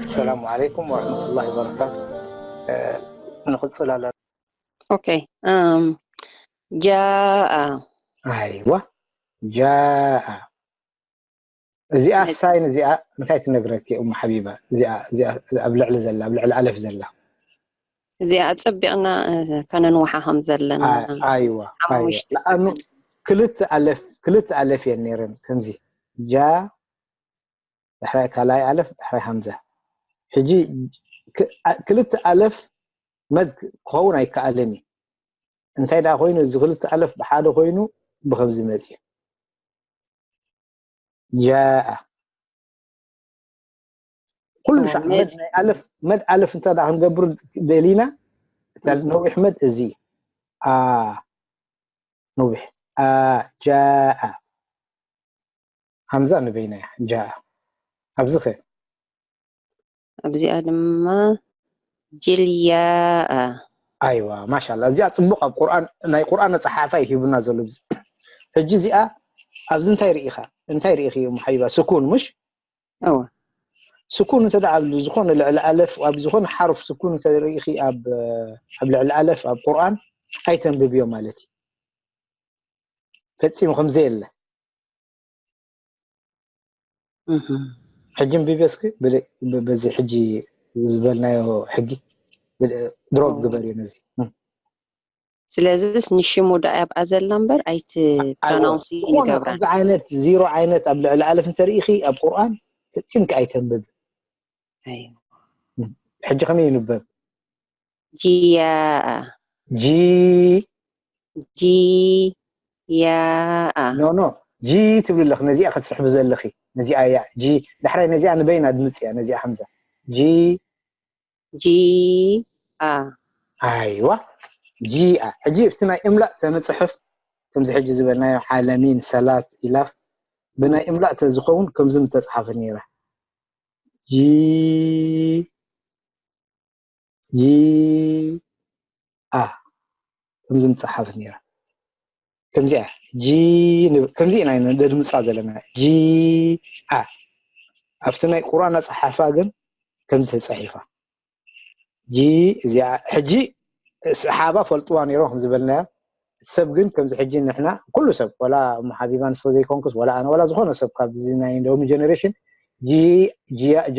السلام عليكم ورحمة الله وبركاته. نقص لا لا. Okay. Um, جاء. أيوة. جاء. እዚኣ ሳይን እዚኣ እንታይ ትነግረኪ ኡም ሓቢባ? እዚኣ እዚኣ ኣብ ልዕሊ ዘላ ኣብ ልዕሊ ኣለፍ ዘላ እዚኣ ኣጸቢቕና ከነንውሓ ከም ዘለና ኣይዋ ኣይዋ። ክልተ ኣለፍ ክልተ ኣለፍ እየን ነይረን ከምዚ ጃ ዳሕራይ ካልኣይ ኣለፍ ዳሕራይ ሃምዛ። ሕጂ ክልተ ኣለፍ መድ ክኸውን ኣይከኣልን እዩ። እንታይ ደኣ ኮይኑ እዚ ክልተ ኣለፍ ብሓደ ኮይኑ ብኸምዚ መጽዩ ጃኣ ኩሉ ሻዕ መድ ናይ ኣለፍ መድ ኣለፍ እንተ ደኣ ክንገብር ደሊና እታ ነዊሕ መድ እዚ ኣ ነዊሕ ኣ ጃኣ ሃምዛ ንበይና እያ ጃኣ ኣብዚ ኸ ኣብዚኣ ድማ ጅልያኣ ኣይዋ ማሻላ እዚኣ ፅቡቅ ኣብ ቁርኣን ናይ ቁርኣን ኣፀሓሕፋ እዩ ሂቡና ዘሎ ሕጂ እዚኣ ኣብዚ እንታይ ርኢኻ እንታይ ርኢኺ እዩ ሓይባ ስኩን ምሽ እወ ስኩን እንተ ደኣ ኣብ ዝኾነ ልዕሊ ኣለፍ ኣብ ዝኾነ ሓሩፍ ስኩን እንተ ርኢኺ ኣብ ኣብ ልዕሊ ኣለፍ ኣብ ቁርኣን ኣይተንብብዮ ማለት እዩ ፈጺሙ ከም ዘየለ ሕጂ እምቢ በስኪ በዚ ሕጂ ዝበልናዮ ሕጊ ድሮፕ ግበርዮ ነዚ ስለዚስ ንሽሙ ደኣ ኣብኣ ዘላ እምበር ኣይቲ ፕሮናውንስ ንገብራ ከምዚ ዓይነት ዚሮ ዓይነት ኣብ ልዕሊ ኣለፍ እንተርኢኺ ኣብ ቁርኣን ፈጺምኪ ኣይተንብብ ሕጂ ከመይ ይንበብ ጅያ ጂ ጅያ ኖ ኖ ጂ ትብሊ ኣለኺ ነዚኣ ክትስሕቢ ዘለኺ ነዚኣ እያ ጂ ዳሕራይ ነዚኣ ንበይና ድምፅ እያ ነዚኣ ከምዛ ጂ ጅያ ኣይዋ ጂኣ ሕጂ ኣብቲ ናይ እምላእ ተመፅሕፍ ከምዚ ሕጂ ዝበልናዮ ዓለሚን ሰላት ኢላፍ ብናይ እምላእ ተዝኸውን ከምዚ ምተፅሓፈ ነይራ ጂ ጂ ኣ ከምዚ ምፅሓፍ ነይራ ከምዚኣ ጂ ከምዚ ኢና ነድምፃ ዘለና ጂ ኣ ኣብቲ ናይ ቁርኣን ኣፀሓሕፋ ግን ከምዚ ተፃሒፋ ጂ እዚኣ ሕጂ ሰሓባ ፈልጥዋ ነይሮም ከም ዝበልናዮ እቲ ሰብ ግን ከምዚ ሕጂ ንሕና ኩሉ ሰብ ወላ እሞ ሓቢባ ንስኺ ዘይኮንኩስ ወላ ኣነ ወላ ዝኾነ ሰብ ካብዚ ናይ ሎሚ ጀነሬሽን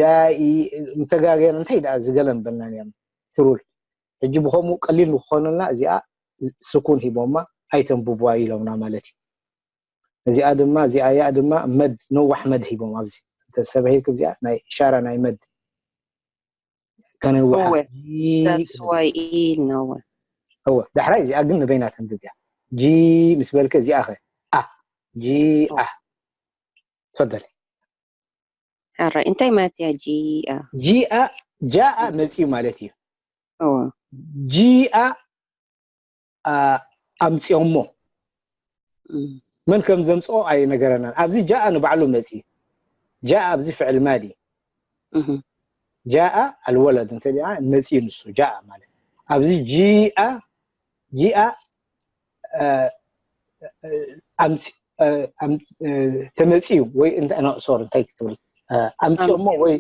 ጃኢ ምተጋገየና እንታይ ደኣ ዝገለ ምበልና ነርና ትሩል ሕጂ ብኸምኡ ቀሊል ንክኾነልና እዚኣ ስኩን ሂቦማ ኣይተንብብዋ ኢሎምና ማለት እዩ እዚኣ ድማ እዚኣ እያ ድማ መድ ነዋሕ መድ ሂቦም ኣብዚ እንተስተባሂልክ እዚኣ ናይ ኢሻራ ናይ መድ ከነውሓ እወ that's why ኢልና እወ እወ ዳሕራይ እዚኣ ግን ንበይና ተንብብ እያ ጂ ምስ በልከ እዚኣ ኸ ኣ ጂ ኣ ትፈደል ሕራይ እንታይ ማለት እያ ጂኣ ጂኣ ጃኣ መፅዩ ማለት እዩ እወ ጂኣ ኣምፅኦሞ መን ከም ዘምፅኦ ኣይነገረናን ኣብዚ ጃኣ ንባዕሉ መፅዩ ጃኣ ኣብዚ ፍዕል ማዲ ጃኣ ኣልወለድ እንተ መፅዩ ንሱ ጃኣ ማለት ኣብዚ ጂኣ ጂኣ ተመፅዩ ወይ ሶሪ እንታይ ክትብል ኣምፅኦሞ ወይ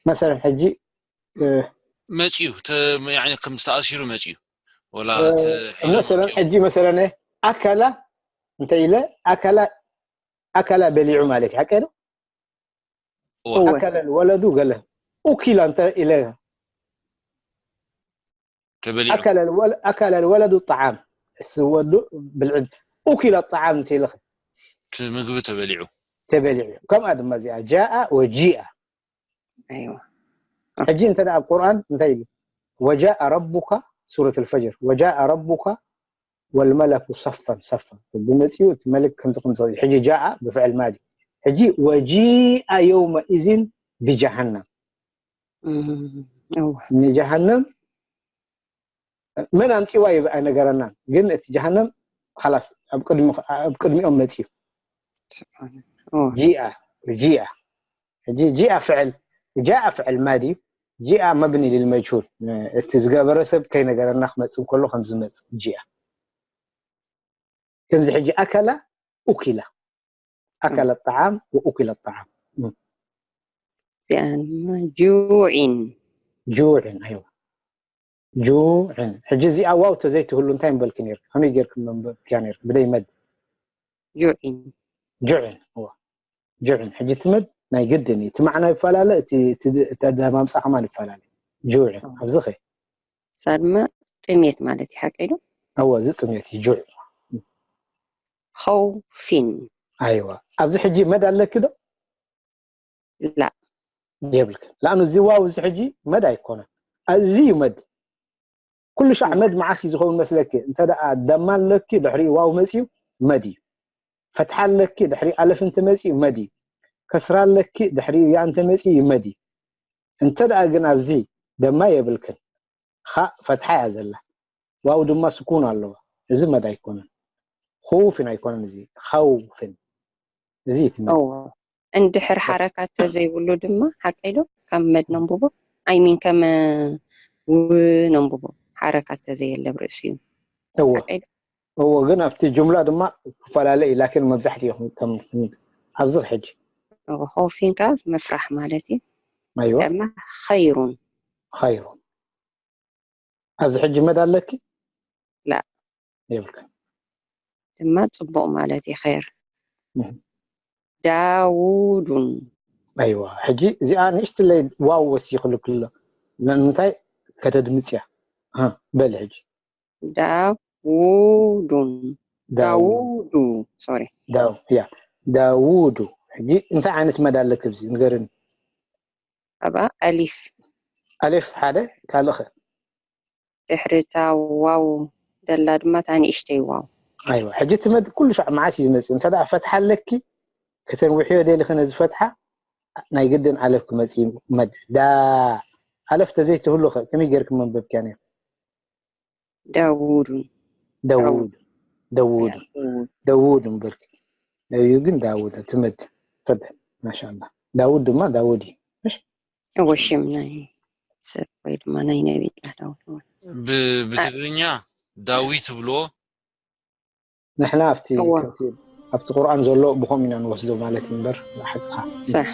መሰለን ሕጂ መፅዩ ከም ዝተኣሲሩ መፅዩ ወላ መሰለን ሕጂ መሰለን ኣካላ እንተ ኢለ ኣካላ ኣካላ በሊዑ ማለት እዩ ሓቀ ዶ ኣካለ ወለዱ ገለ ኡኪላ እንተ ኢለ ተበሊዑ ኣካለ ወለዱ ጣዓም እሱ ወዱ ብልዕድ ኡኪላ ጣዓም እንተ ኢለ ምግቢ ተበሊዑ ተበሊዑ ከምኣ ድማ እዚኣ ጃኣ ወጂኣ ሕጂ እንተ ኣብ ቁርኣን እንታይ ኢሉ ወጃኣ ረቡካ ሱረት ልፈጅር ወጃኣ ረቡካ ወልመለኩ ሰፈን ሰፈን ብመፅኡ እቲ መልክ ከምቲ ከምቲ ሕጂ ጃኣ ብፍዕል ማዲ ሕጂ ወጂኣ የውመኢዝን ብጀሃነም ንጀሃነም መን ኣምፂዋ ይብ ኣይነገረናን ግን እቲ ጀሃነም ላስ ኣብ ቅድሚኦም መፅዩ ጂኣ ጂኣ ሕጂ ጂኣ ፍዕል ጃኣ ፍዕል ማዲ ጂኣ መብኒ ልልመጅሁል እቲ ዝገበረ ሰብ ከይነገረና ክመፅእ ከሎ ከም ዝመፅእ ጂኣ ከምዚ ሕጂ ኣከላ ኡኪላ ኣከለ ጣዓም ወኡኪለ ጣዓም እዚኣ ድማ ጁዒን ጁዕን ኣይዋ ጁዕን ሕጂ እዚኣ ዋው ተዘይትህሉ እንታይ ምበልክ ነርክ ከመይ ጌርክ መንበብክያ ነርክ ብደይ መድ ጁዒን ጁዕን እዋ ጁዕን ሕጂ ትመድ ናይ ግድን እዩ እቲ ማዕና ይፈላለ እቲ ደማምፃ ከማን ይፈላለ ጁዕን ኣብዚ ኸ ሳድማ ጥሜት ማለት እዩ ሓቀ ዶ እወ እዚ ጥሜት እዩ ጁዕ ኸውፊን ኣይዋ ኣብዚ ሕጂ መድ ኣለኪ ዶ ላ የብልክን ላኣኑ እዚ ዋው እዚ ሕጂ መድ ኣይኮነን እዚ እዩ መድ ኩሉ ሻዕ መድ መዓስ እዩ ዝኸውን መስለኪ እንተ ደኣ ደማ ኣለኪ ድሕሪ ዋው መፅዩ መድ እዩ ፈትሓ ኣለኪ ድሕሪ ኣለፍ እንተ መፅዩ መድ እዩ ከስራ ኣለኪ ድሕሪ ያ እንተ መፅዩ መድ እዩ እንተ ደኣ ግን ኣብዚ ደማ የብልክን ኻእ ፈትሓ እያ ዘላ ዋው ድማ ስኩን ኣለዋ እዚ መድ ኣይኮነን ኹፍን ኣይኮነን እዚ ኸውፍን እዚ እቲ መድ እዎ እንድሕር ሓረካት ተዘይብሉ ድማ ሓቀይ ዶ ከም መድ ነንብቦ ኣይሚን ከም ው ነንብቦ ሓረካት ተዘየለ ኣብ ርእሲ እዩ እዎ ሓቀይ ዶ እዎ ግን ኣብቲ ጅምላ ድማ ክፈላለ እዩ ላኪን መብዛሕትኡ ከም ኣብዚ ሕጂ እዎ ኸውፊን ከኣ ምፍራሕ ማለት እዩ ኣይዋ ድማ ኸይሩን ኸይሩ ኣብዚ ሕጂ መድ ኣለኪ ላ የብልካ ድማ ፅቡቕ ማለት እዩ ኸይር እህ። ዳውዱን ኣይዋ ሕጂ እዚኣ ንእሽትለይ ዋው ወሲኽልክ ኣሎ ንምንታይ ከተድምፅያ ሃ፣ በል ሕጂ ዳውዱን ዳው ዳውዱ ሶሪ ዳው ያ ዳውዱ ሕጂ እንታይ ዓይነት መድ ኣለክ ኣብዚ ንገርኒ ኣብኣ ኣሊፍ ኣሌፍ ሓደ ካልእኸ ድሕሪ እታ ዋው ደላ ድማ እታ ንእሽተይ ዋው ኣይዋ ሕጂ እቲ መድ ኩሉ ሻዕ መዓስ እዩ ዝመፅእ እንተ ደኣ ፈትሓ ኣለኪ ከተንውሕዮ ደሊኸ ነዚ ፈትሓ ናይ ግድን ኣለፍ ክመፅእ እዩ መድ ዳ ኣለፍ ተዘይትህሉ ኸ ከመይ ጌርክ መንበብክያ ነይር ዳውዱን ደውድ ደውድ ደውድ እምበልክ እዩ ግን ዳውድ ትመድ ፈደ ማሻላ ዳውድ ድማ ዳውድ እዩ እወ ሽም ናይ ሰብ ወይ ድማ ናይ ነቢ ዳውድ ብ- ብትግርኛ ዳዊት ብሎ ንሕና ኣብቲ እወ። ከምቲ ኣብቲ ቁርኣን ዘሎ ብኸም ኢና ንወስዶ ማለት እዩ እምበር ሓቅኻ ሳሕ